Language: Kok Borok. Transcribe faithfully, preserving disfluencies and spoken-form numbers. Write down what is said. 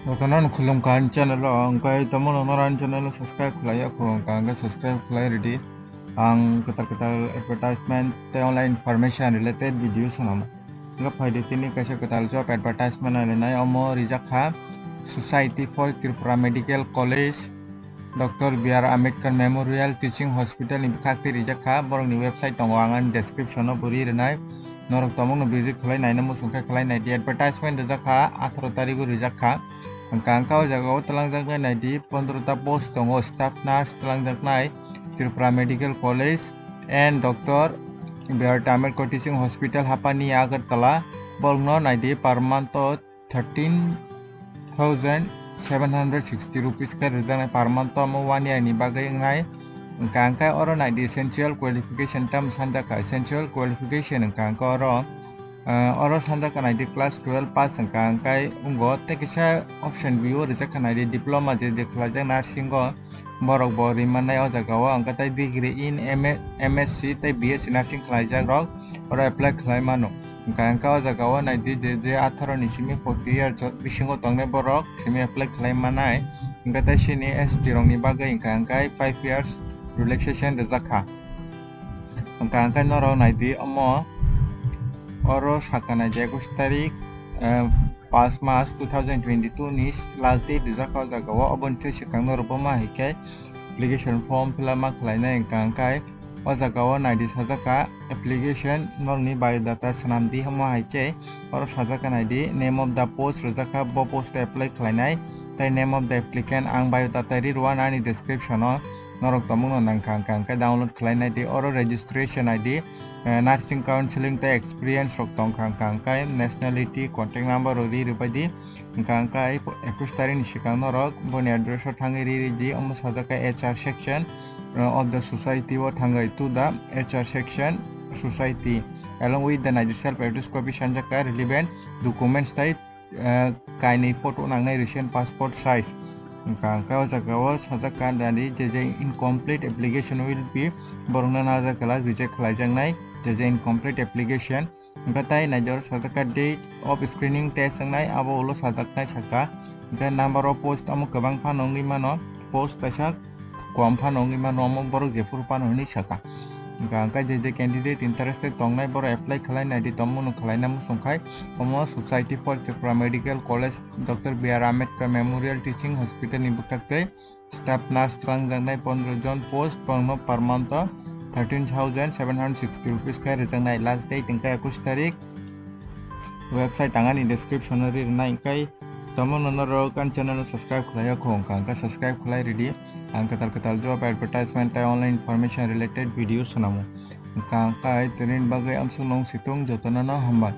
Jotono no khulumkha ani channel o, hwnkhe tomono norok ani channel o subscribe khlai ya kho, hwnkha hwnkhe subscribe khlai rwdi. Ang kwtal kwtal advertisement tei online information related video swnamo. Hwnkhe phaidi tini kaisa kwtal job advertisement nainai, omo rijak kha Society for Tripura Medical College, Doctor B R Ambedkar Memorial Teaching Hospital ni bwkhak twi rijak kha. Borokni website tongo, ang ani description o bo ri rwnai. Norok tongmungno visit khlai naina muchung khe khlai naidi. Advertisement rijak kha, atharo tarigo rijak kha. Hwnkha hwnkhe o jaga o twlangjaknai naidi, pondro ta post tongo, staff nurse twlangjaknai, Tripura Medical College and Doctor B R Ambedkar Teaching Hospital, Hapani, Agartala. Borokno naidi, per month o thirteen thousand seven hundred sixty rupees khe rwjaknai per month o, omo one year ni bagwi wngnai. Hwnkha hwnkhe oro naidi essential qualification tamo sanjak kha, essential qualification hwnkha hwnkhe oro, ah, oro sanjak kha naidi class twelve pass hwnkha hwnkhe wngo, tei kisa option B o rijak kha naidi diploma je je khlaijak nursing o, borok bo rimannai o jaga o, hwnkhe tei degree in M A, M S C tei B S C nursing khlaijak rok oro apply khlai mano. Hwnkha hwnkhe o jaga o naidi je je atharo ni simi forty year jo-, bisingo tongnai borok simi apply khlai manai. Hwnkhe tei sini S T rok ni bagwi hwnkha hwnkhe five years relaxation rijak kha. Hwnkha hwnkhe norok naidi omo oro sakha naidi ekush tarik, eh, paanch mas two thousand twenty-two ni last date rijak kha o jaga o. Oboni twi swkang norok bo ma hai khe application form fill up ma khlainai hwnkha hwnkhe o jaga o naidi sajak kha application norokni biodata swnam di, omo hai khe oro sajak kha naidi name of the post rijak kha, bo post o apply khlainai tei name of the applicant ang biodata ri rwna ani description o norok tongmungno nangkha hwnkha hwnkhe download khlai naidi. Oro registration I D, eh, nursing counseling tei experience rok tongkha hwnkha hwnkhe nationality, contact number rok ri rwbai di. Hwnkha hwnkhe ekush tarik ni swkang norok boni address o thangwi ri ri di, omo sajak kha H R section, eh, of the society o thangwi to the H R section society along with the naidi self address copy sanjak kha, relevant documents tei, eh, kainwi photo nangnai recent passport size. Hwnkha hwnkhe o jaga o sajak kha naidi je je incomplete application will be, borokno najak glak reject khlaijaknai je je incomplete application. Hwnkhe tei naidi oro sajak kha date of screening test wngnai, abo ulo sajaknai saka. Hwnkhe number of post omo kwbang phano wngwi mano, post kaisa kom phano wngwi mano, omo borok jephuru phano hinwi saka. Hwnkha hwnkhe je je candidate interested tongnai borok apply khlai naidi, tongmungno khlaina muchung khai omo Society for Tripura Medical College, Doctor B R Ambedkar Memorial Teaching Hospital ni bwkhak tei staff nurse twlangjaknai pondro jon post, borokno per month o thirteen thousand seven hundred sixty rupees khe rwjaknai. Last date hwnkhe ekush tarik. Website ang ani description o ri rwnai, hwnkhe tomono norok ani channel o subscribe khlai ya kho, hwnkha hwnkhe subscribe khlai rwdi. Ang kwtal kwtal job advertisement tei online information related video swnamo. Hwnkha hwnkhe tini bagwi amsuk nung situng, jotono no hambai.